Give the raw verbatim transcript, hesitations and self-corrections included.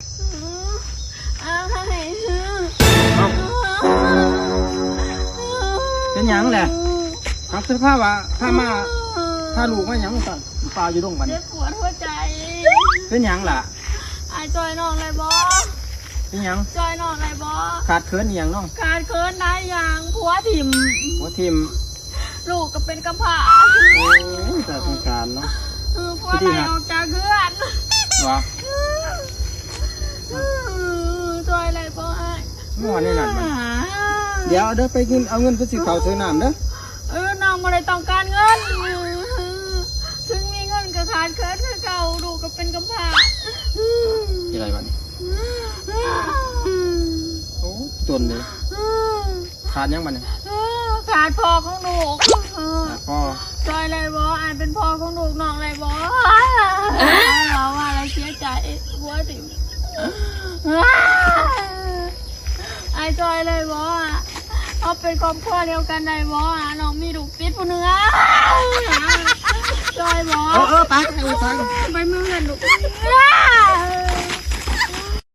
อ้าย เอ้า เป็นหยังแหละ เอาเสื้อผ้าว่า พามา พาลูกมาหยังสั่น ปลาอยู่ดงบัดนี้ เจ็บปวดหัวใจ เป็นหยังล่ะ อ้าย จ่อยน้องได้บ่ เป็นหยัง จ่อยน้องได้บ่ ขาดเขินอีหยังน้อง ขาดเขินได้หยัง ผัวถิ่ม ผัวถิ่ม ลูกก็เป็นกำพร้า โอ้ย น่าสงสารเนาะ เออ ผัวไล่ออกจากเฮือน หวา จ่อยได้บ่อ้าย ม่วนนี่นั่นมัน เดี๋ยวเด้อ ไปเงิน เอาเงินไปซื้อข้าวซื้อน้ำเด้อ เออ น้องบ่ได้ต้องการเงิน ถึงมีเงินก็ขาดเขินคือเก่า ลูกก็เป็นกำพร้า ที่ไรวะนี่ โอ้ จนเลย ขาดหยังบัดนี้ เออ ขาดพ่อของลูก ขาดพ่อ จ่อยได้บ่ อ้ายเป็นพ่อของลูกน้องได้บ่ อ้ายว่าว่าแล้วเสียใจ ผัวถิ่ม อ้ายจ่อยได้บ่ เฮาเป็นครอบครัวเดียวกันได้บ่ น้องมีลูกติดผู้หนึ่ง จ่อยบ่ เออ เออ ไป ไป ไป ไปเมืองกันลูก